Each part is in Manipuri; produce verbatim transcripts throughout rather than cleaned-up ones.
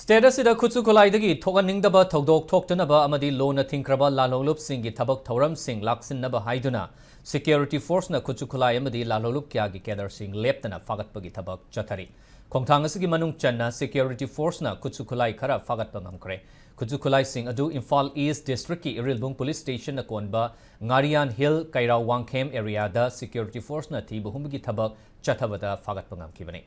State ꯑꯁꯤꯗ ꯈꯨꯠꯁꯨ ꯈꯨꯠꯂꯥꯏꯗꯒꯤ ꯊꯣꯛꯍꯟꯅꯤꯡꯗꯕ ꯊꯧꯗꯣꯛ ꯊꯣꯛꯇꯅꯕ ꯑꯃꯗꯤ ꯂꯣꯅ ꯊꯤꯡꯈ꯭ꯔꯕ ꯂꯥꯜꯍꯧꯂꯨꯞꯁꯤꯡꯒꯤ ꯊꯕꯛ ꯊꯧꯔꯝꯁꯤꯡ ꯂꯥꯛꯁꯤꯟꯅꯕ ꯍꯥꯏꯗꯨꯅ security forceꯅ ꯈꯨꯠꯁꯨ ꯈꯨꯠꯂꯥꯏ ꯑꯃꯗꯤ ꯂꯥꯜꯍꯧꯂꯨꯞ ꯀꯌꯥꯒꯤ cadreꯁꯤꯡ ꯂꯦꯞꯇꯅ ꯐꯥꯒꯠꯄꯒꯤ ꯊꯕꯛ ꯆꯠꯊꯔꯤ꯫ ꯈꯣꯡꯊꯥꯡ ꯑꯁꯤꯒꯤ ꯃꯅꯨꯡ ꯆꯟꯅ security forceꯅ ꯈꯨꯠꯁꯨ ꯈꯨꯠꯂꯥꯏ ꯈꯔ ꯐꯥꯒꯠꯄ ꯉꯝꯈ꯭ꯔꯦ꯫ ꯈꯨꯠꯁꯨ ꯈꯨꯠꯂꯥꯏꯁꯤꯡ ꯑꯗꯨ ꯏꯝꯐꯥꯜ East districtꯀꯤ ꯏꯔꯤꯜꯕꯨꯡ police stationꯅ ꯀꯣꯟꯕ ꯉꯥꯔꯤꯌꯥꯟ Hill, ꯀꯩꯔꯥꯎ ꯋꯥꯡꯈꯦꯝ areaꯗ security forceꯅ ꯊꯤꯕ ꯍꯨꯝꯕꯒꯤ ꯊꯕꯛ ꯆꯠꯊꯕꯗ ꯐꯥꯒꯠꯄ ꯉꯝꯈꯤꯕꯅꯤ꯫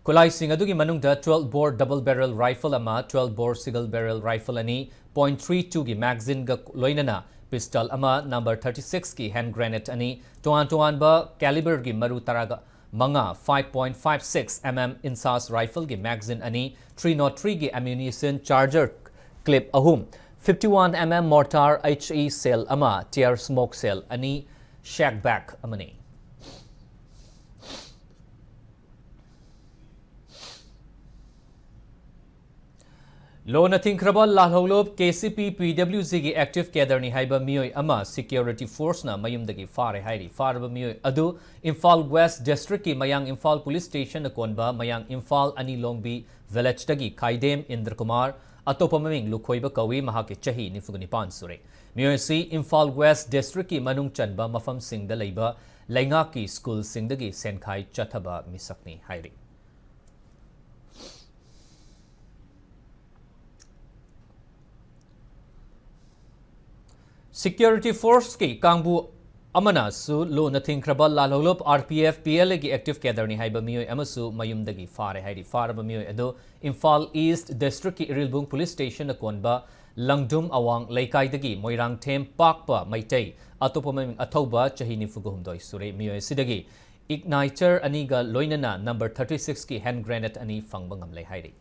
ꯈꯨꯠꯂꯥꯏꯁꯤꯡ ꯑꯗꯨꯒꯤ ꯃꯅꯨꯡꯗ twelve bore double barrel rifle ꯑꯃ, twelve bore single barrel rifle ꯑꯅꯤ, point three twoꯒꯤ magazineꯒ ꯂꯣꯏꯅꯅ pistol ꯑꯃ, number thirty sixꯀꯤ hand grenade ꯑꯅꯤ, ꯇꯣꯉꯥꯟ ꯇꯣꯉꯥꯟꯕ caliberꯒꯤ ꯃꯔꯨ ꯇꯔꯥꯒ ꯃꯉꯥ, five point five six mm INSAS rifleꯒꯤ magazine ꯑꯅꯤ, three nought threeꯒꯤ ammunition charger clip ꯑꯍꯨꯝ, fifty-one mm mortar HE shell ꯑꯃ, tear smoke shell ꯑꯅꯤ, shag bag ꯑꯃꯅꯤ꯫ ꯂꯣꯅ ꯊꯤꯡꯈ꯭ꯔꯕ ꯂꯥꯜꯍꯧꯂꯨꯞ KCP PWGꯒꯤ active cadreꯅꯤ ꯍꯥꯏꯕ ꯃꯤꯑꯣꯏ ꯑꯃ security forceꯅ ꯃꯌꯨꯝꯗꯒꯤ ꯐꯥꯔꯦ ꯍꯥꯏꯔꯤ꯫ ꯐꯥꯔꯕ ꯃꯤꯑꯣꯏ ꯑꯗꯨ ꯏꯝꯐꯥꯜ West districtꯀꯤ ꯃꯌꯥꯡ ꯏꯝꯐꯥꯜ police stationꯅ ꯀꯣꯟꯕ ꯃꯌꯥꯡ ꯏꯝꯐꯥꯜ ꯑꯅꯤ ꯂꯣꯡꯕꯤ villageꯇꯒꯤ ꯈꯥꯏꯗꯦꯝ ꯏꯟꯗ꯭ꯔꯀꯨꯃꯥꯔ, ꯑꯇꯣꯞꯄ ꯃꯃꯤꯡ ꯂꯨꯈꯣꯏꯕ ꯀꯧꯏ, ꯃꯍꯥꯛꯀꯤ ꯆꯍꯤ ꯅꯤꯐꯨꯒ ꯅꯤꯄꯥꯟ ꯁꯨꯔꯦ꯫ ꯃꯤꯑꯣꯏ ꯑꯁꯤ ꯏꯝꯐꯥꯜ West districtꯀꯤ ꯃꯅꯨꯡ ꯆꯟꯕ ꯃꯐꯝꯁꯤꯡꯗ ꯂꯩꯕ ꯂꯩꯉꯥꯛꯀꯤ schoolꯁꯤꯡꯗꯒꯤ ꯁꯦꯟꯈꯥꯏ ꯆꯠꯊꯕ ꯃꯤꯁꯛꯅꯤ ꯍꯥꯏꯔꯤ꯫ Security forceꯀꯤ ꯀꯥꯡꯕꯨ ꯑꯃꯅꯁꯨ ꯂꯣꯅ ꯊꯤꯡꯈ꯭ꯔꯕ ꯂꯥꯜꯍꯧꯂꯨꯞ RPF PLAꯒꯤ active cadreꯅꯤ ꯍꯥꯏꯕ ꯃꯤꯑꯣꯏ ꯑꯃꯁꯨ ꯃꯌꯨꯝꯗꯒꯤ ꯐꯥꯔꯦ ꯍꯥꯏꯔꯤ꯫ ꯐꯥꯔꯕ ꯃꯤꯑꯣꯏ ꯑꯗꯨ ꯏꯝꯐꯥꯜ East districtꯀꯤ ꯏꯔꯤꯜꯕꯨꯡ police stationꯅ ꯀꯣꯟꯕ ꯂꯪꯗꯨꯝ ꯑꯋꯥꯡ ꯂꯩꯀꯥꯏꯗꯒꯤ ꯃꯣꯏꯔꯥꯡꯊꯦꯝ ꯄꯥꯛꯄ ꯃꯩꯇꯩ, ꯑꯇꯣꯞꯄ ꯃꯃꯤꯡ ꯑꯊꯧꯕ, ꯆꯍꯤ ꯅꯤꯐꯨꯒ ꯍꯨꯝꯗꯣꯏ ꯁꯨꯔꯦ꯫ ꯃꯤꯑꯣꯏ ꯑꯁꯤꯗꯒꯤ igniter ꯑꯅꯤꯒ ꯂꯣꯏꯅꯅ number thirty sixꯀꯤ hand grenade ꯑꯅꯤ ꯐꯪꯕ ꯉꯝꯂꯦ ꯍꯥꯏꯔꯤ꯫